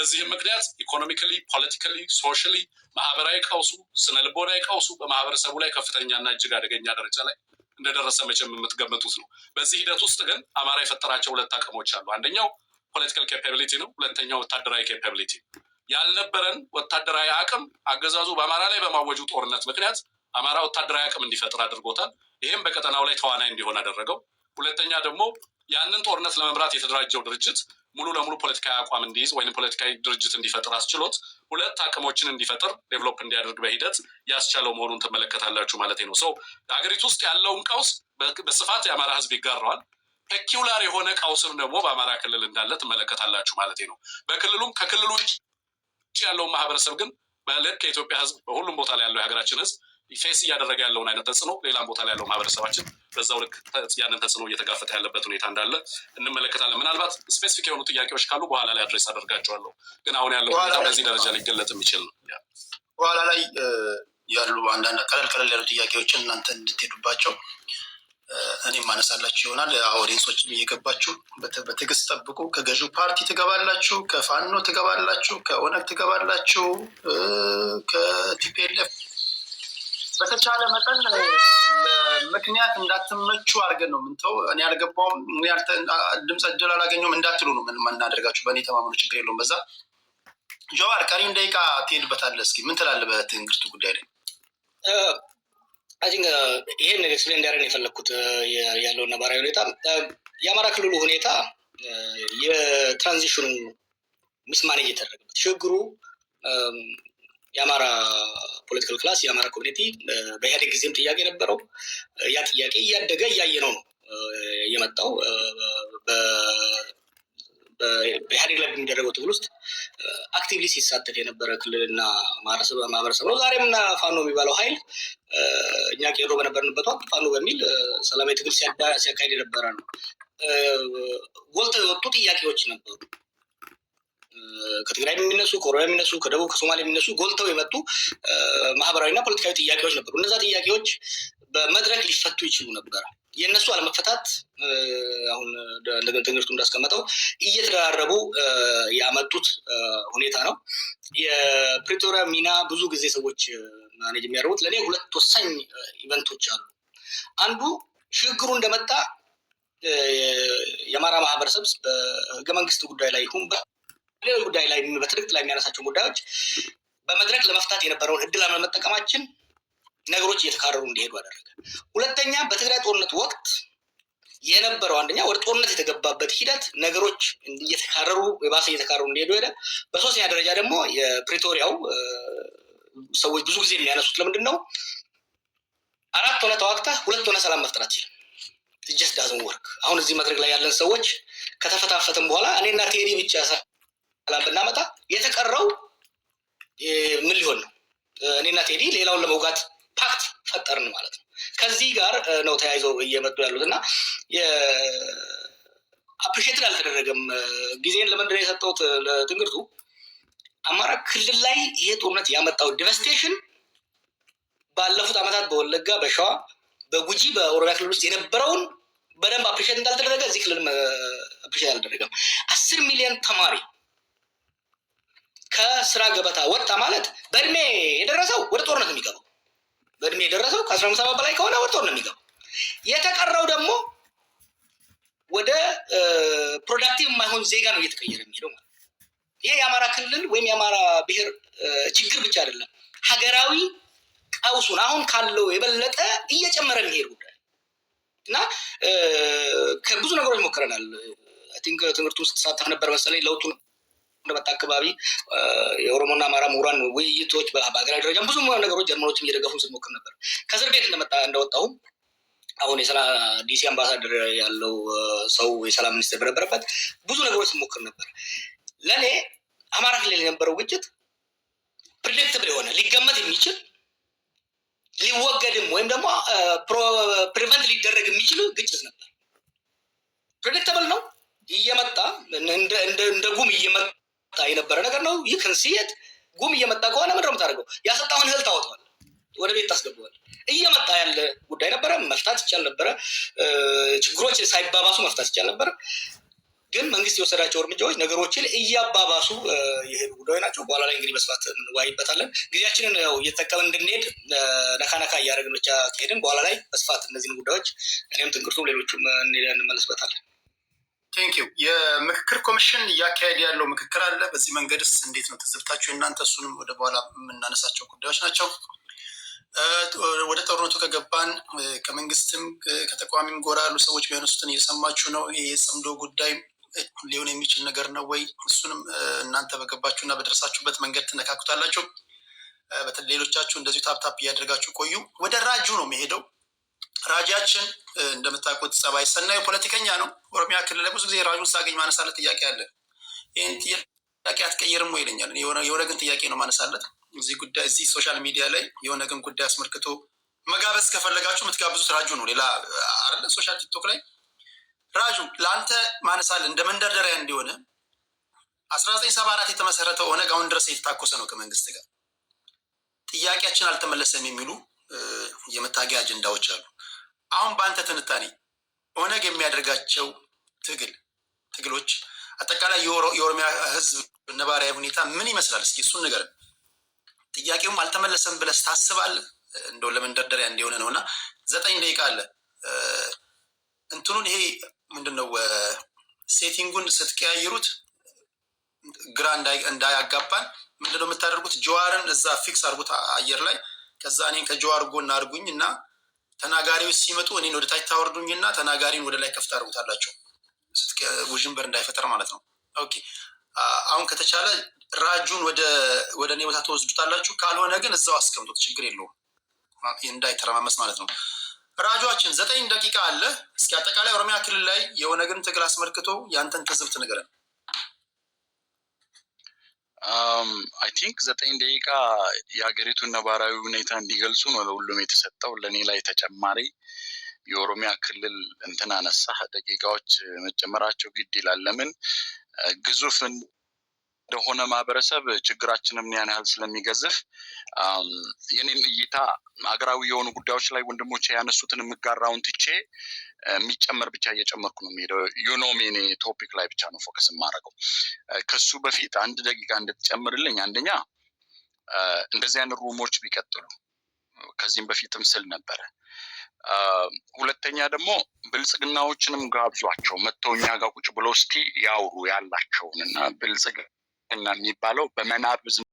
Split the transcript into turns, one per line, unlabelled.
በዚህም ምክንያት economically፣ politically፣ socially ማህበራዊ ቀውሱ፣ ስነ ልቦናዊ ቀውሱ በማህበረሰቡ ላይ ከፍተኛና እጅግ አደገኛ ደረጃ ላይ እንደደረሰ መቼም የምትገምቱት ነው። በዚህ ሂደት ውስጥ ግን አማራ የፈጠራቸው ሁለት አቅሞች አሉ። አንደኛው political capability ነው። ሁለተኛው ወታደራዊ capability። ያልነበረን ወታደራዊ አቅም አገዛዙ በአማራ ላይ በማወጁ ጦርነት ምክንያት አማራ ወታደራዊ አቅም እንዲፈጥር አድርጎታል። ይህም በቀጠናው ላይ ተዋናይ እንዲሆን አደረገው። ሁለተኛ ደግሞ ያንን ጦርነት ለመምራት የተደራጀው ድርጅት ሙሉ ለሙሉ ፖለቲካዊ አቋም እንዲይዝ ወይም ፖለቲካዊ ድርጅት እንዲፈጥር አስችሎት ሁለት አቅሞችን እንዲፈጥር፣ develop እንዲያደርግ በሂደት ያስቻለው መሆኑን ትመለከታላችሁ ማለት ነው። So ሀገሪቱ ውስጥ ያለውን ቀውስ በስፋት የአማራ ሕዝብ ይጋራዋል። Peculiar የሆነ ቀውስም ደግሞ በአማራ ክልል እንዳለ ትመለከታላችሁ ማለት ነው። በክልሉም ከክልሉ ውጭ ያለውን ማህበረሰብ ግን በልክ የኢትዮጵያ ሕዝብ፣ በሁሉም ቦታ ላይ ያለው የሀገራችን ሕዝብ face እያደረገ ያለውን አይነት ተጽዕኖ ሌላም ቦታ ላይ ያለው ማህበረሰባችን በዛው ልክ ያንን ተጽዕኖ እየተጋፈጠ ያለበት ሁኔታ እንዳለ እንመለከታለን። ምናልባት specific የሆኑ ጥያቄዎች ካሉ በኋላ ላይ address አደርጋቸዋለሁ። ግን አሁን ያለው ሁኔታ በዚህ ደረጃ ሊገለጥ የሚችል ነው።
በኋላ ላይ ያሉ አንዳንድ ቀለል ቀለል ያሉ ጥያቄዎችን እናንተ እንድትሄዱባቸው እኔም ማነሳላችሁ ይሆናል። Audience ኦችም እየገባችሁ በትዕግስት ጠብቁ። ከገዢው ፓርቲ ትገባላችሁ፣ ከፋኖ ትገባላችሁ፣ ከኦነግ ትገባላችሁ፣ ከ TPLF። በተቻለ መጠን ምክንያት እንዳትመቹ አድርገን ነው ምንተው። እኔ አልገባውም፣ ድምፅ እድል አላገኘውም እንዳትሉ ነው ምን እናደርጋችሁ። በእኔ ተማመኑ፣ ችግር የለውም። በዛ ጀዋር ቀሪም ደቂቃ ትሄድበታለህ። እስኪ ምን ትላለህ በትንግርቱ ጉዳይ ላይ?
I think ይሄን explain እንዲያደርግ የፈለግኩት ያለውን ነባራዊ ሁኔታ፣ የአማራ ክልሉ ሁኔታ፣ የ transition ኑ mismanage የተደረገበት ሽግግሩ፣ የአማራ political class፣ የአማራ community በኢህአዴግ ጊዜም ጥያቄ ነበረው። ያ ጥያቄ እያደገ እያየ ነው የመጣው። በኢህአዴግ ላይ በሚደረገው ትግል ውስጥ actively ሲሳተፍ የነበረ ክልልና ማህበረሰብ ነው። ዛሬም ፋኖ የሚባለው ኃይል እኛ ቄሮ በነበርንበት ወቅት ፋኖ በሚል ሰላማዊ ትግል ሲያካሂድ የነበረ ነው። ጎልተው የወጡ ጥያቄዎች ነበሩ። ከትግራይ የሚነሱ፣ ከኦሮሚያ የሚነሱ፣ ከደቡብ፣ ከሶማሌ የሚነሱ ጎልተው የመጡ ማህበራዊና ፖለቲካዊ ጥያቄዎች ነበሩ። እነዛ ጥያቄዎች በመድረክ ሊፈቱ ይችሉ ነበረ። የእነሱ አለመፈታት አሁን ትምህርቱ እንዳስቀመጠው እየተደራረቡ ያመጡት ሁኔታ ነው። የፕሪቶሪያ ሚና ብዙ ጊዜ ሰዎች manage የሚያደርጉት፣ ለእኔ ሁለት ወሳኝ event ኦች አሉ። አንዱ ሽግግሩ እንደመጣ የአማራ ማህበረሰብ በህገ መንግስት ጉዳይ ላይ ይሁን በሌሎች ጉዳይ ላይ፣ በትርክት ላይ የሚያነሳቸው ጉዳዮች በመድረክ ለመፍታት የነበረውን እድል አለመጠቀማችን ነገሮች እየተካረሩ እንዲሄዱ አደረገ። ሁለተኛ፣ በትግራይ ጦርነት ወቅት የነበረው፣ አንደኛ ወደ ጦርነት የተገባበት ሂደት ነገሮች እየተካረሩ፣ የባሰ እየተካረሩ እንዲሄዱ ሄደ። በሶስተኛ ደረጃ ደግሞ የፕሪቶሪያው፣ ሰዎች ብዙ ጊዜ የሚያነሱት ለምንድን ነው? አራት ሆነ ተዋግተህ ሁለት ሆነ ሰላም መፍጠር አትችልም። Just doesn't work። አሁን እዚህ መድረክ ላይ ያለን ሰዎች ከተፈታፈትን በኋላ እኔና ቴዲ ብቻ ሰላም ብናመጣ የተቀረው ምን ሊሆን ነው? እኔና ቴዲ ሌላውን ለመውጋት pact ፈጠርን ማለት ነው። ከዚህ ጋር ነው ተያይዘው እየመጡ ያሉት እና appreciated አልተደረገም። ጊዜን ለምንድን ነው የሰጠሁት ለትንግርቱ? አማራ ክልል ላይ ይሄ ጦርነት ያመጣው devastation ባለፉት ዓመታት በወለጋ፣ በሸዋ፣ በጉጂ፣ በኦሮሚያ ክልል ውስጥ የነበረውን በደንብ appreciate እንዳልተደረገ እዚህ ክልል appreciate አልተደረገም። 10 ሚሊዮን ተማሪ ከስራ ገበታ ወጣ ማለት በእድሜ የደረሰው ወደ ጦርነት የሚገባው፣ በእድሜ የደረሰው ከ15 ዓመት በላይ ከሆነ ወደ ጦርነት የሚገባው፣ የተቀረው ደግሞ ወደ productive የማይሆን ዜጋ ነው እየተቀየረ የሚሄደው ማለት ነው። ይሄ የአማራ ክልል ወይም የአማራ ብሔር ችግር ብቻ አይደለም፣ ሀገራዊ ቀውሱን አሁን ካለው የበለጠ እየጨመረ የሚሄድ ጉዳይ እና ከብዙ ነገሮች ሞክረናል። I think ትምህርቱን ስትሳተፍ ነበር መሰለኝ። ለውጡን እንደመጣ አካባቢ የኦሮሞና አማራ ምሁራን ውይይቶች፣ በሀገራዊ ደረጃ ብዙ ነገሮች ጀርመኖችም እየደገፉን ስንሞክር ነበር። ከእስር ቤት እንደመጣ እንደወጣሁም አሁን የሰላም ዲሲ አምባሳደር ያለው ሰው የሰላም ሚኒስትር በነበረበት ብዙ ነገሮች ስንሞክር ነበር። ለእኔ አማራ ክልል የነበረው ግጭት predictable የሆነ፣ ሊገመት የሚችል፣ ሊወገድም ወይም ደግሞ prevent ሊደረግ የሚችል ግጭት ነበር። Predictable ነው፣ እየመጣ እንደ ጉም እየመጣ የነበረ ነገር ነው። ይህ ክንስየት ጉም እየመጣ ከሆነ ምንድን ነው የምታደርገው? ያሰጣውን እህል ታወጣዋለህ፣ ወደ ቤት ታስገባዋለህ። እየመጣ ያለ ጉዳይ ነበረ። መፍታት ይቻል ነበረ። ችግሮች ሳይባባሱ መፍታት ይቻል ነበረ። ግን መንግስት የወሰዳቸው እርምጃዎች ነገሮችን እያባባሱ የሄዱ ጉዳዮች ናቸው። በኋላ ላይ እንግዲህ በስፋት እንወያይበታለን። ጊዜያችንን ያው እየተጠቀምን እንድንሄድ ነካ ነካ እያደረግን ብቻ ከሄድን በኋላ ላይ በስፋት እነዚህን ጉዳዮች እኔም ትንግርቱም ሌሎቹም እንመለስበታለን።
Thank you። የምክክር ኮሚሽን እያካሄደ ያለው ምክክር አለ። በዚህ መንገድስ እንዴት ነው ትዝብታችሁ እናንተ? እሱንም ወደ በኋላ የምናነሳቸው ጉዳዮች ናቸው። ወደ ጦርነቱ ከገባን ከመንግስትም ከተቃዋሚም ጎራ ያሉ ሰዎች የሚያነሱትን እየሰማችሁ ነው። ይሄ የጽምዶ ጉዳይ ሊሆን የሚችል ነገር ነው ወይ? እሱንም እናንተ በገባችሁ እና በደረሳችሁበት መንገድ ትነካኩታላችሁ። በተለይ ሌሎቻችሁ እንደዚሁ tap tap እያደረጋችሁ ቆዩ። ወደ ራጁ ነው የሚሄደው። ራጃችን እንደምታውቁት ጸባይ ሰናዩ ፖለቲከኛ ነው። ኦሮሚያ ክልል ላይ ብዙ ጊዜ ራጁን ሳገኝ ማነሳለት ጥያቄ አለ። ይህን ጥያቄ አትቀይርም ወይ ይለኛል። የኦነግን ጥያቄ ነው ማነሳለት። እዚህ ጉዳይ እዚህ social media ላይ የኦነግን ጉዳይ አስመልክቶ መጋበዝ ከፈለጋችሁ የምትጋብዙት ራጁ ነው። ሌላ አይደለ። Social ቲክቶክ ላይ ራጁ ለአንተ ማነሳል እንደ መንደርደሪያ እንዲሆነ 1974 የተመሰረተው ኦነግ አሁን ድረስ እየተታኮሰ ነው ከመንግስት ጋር። ጥያቄያችን አልተመለሰም የሚሉ የመታገያ አጀንዳዎች አሉ። አሁን በአንተ ትንታኔ ኦነግ የሚያደርጋቸው ትግሎች አጠቃላይ የኦሮሚያ ሕዝብ ነባራዊ ሁኔታ ምን ይመስላል? እስኪ እሱን ንገረን። ጥያቄውም አልተመለሰም ብለህ ታስባለህ? እንደው ለመንደርደሪያ እንዲሆነ ነው እና 9 ደቂቃ አለ። እንትኑን ይሄ ምንድን ነው setting ኡን ስትቀያይሩት ግራ እንዳያጋባን ምንድነው የምታደርጉት? ጀዋርን እዛ fix አድርጉት አየር ላይ። ከዛ እኔን ከጀዋር ጎን አድርጉኝ እና ተናጋሪዎች ሲመጡ እኔን ወደ ታች ታወርዱኝና ተናጋሪን ወደ ላይ ከፍ ታደርጉታላችሁ፣ ውዥንበር እንዳይፈጠር ማለት ነው። Okay፣ አሁን ከተቻለ ራጁን ወደ እኔ ቦታ ትወስዱታላችሁ። ካልሆነ ግን እዛው አስቀምጡት፣ ችግር የለውም እንዳይተረማመስ ማለት ነው። ራጇችን 9 ደቂቃ አለ። እስኪ አጠቃላይ ኦሮሚያ ክልል ላይ የኦነግን ትግል አስመልክቶ ያንተን ትዝብት ንገረን።
I think 9 ደቂቃ የሀገሪቱን ነባራዊ ሁኔታ እንዲገልጹ ነው ለሁሉም የተሰጠው። ለእኔ ላይ ተጨማሪ የኦሮሚያ ክልል እንትን አነሳ። ደቂቃዎች መጨመራቸው ግድ ይላል። ለምን ግዙፍ እንደሆነ ማህበረሰብ ችግራችንም ያን ያህል ስለሚገዝፍ የኔን እይታ ሀገራዊ የሆኑ ጉዳዮች ላይ ወንድሞቼ ያነሱትን የምጋራውን ትቼ የሚጨመር ብቻ እየጨመርኩ ነው የሚሄደው። You know me፣ እኔ topic ላይ ብቻ ነው focus የማደርገው። ከሱ በፊት 1 ደቂቃ እንድትጨምርልኝ፣ አንደኛ እንደዚህ አይነት room ኦች ቢቀጥሉ ከዚህም በፊትም ስል ነበረ። ሁለተኛ ደግሞ ብልጽግናዎችንም ጋብዟቸው፣ መጥተው እኛ ጋር ቁጭ ብለው እስቲ ያውሩ ያላቸውን። እና ብልጽግና የሚባለው በመናብ ዝም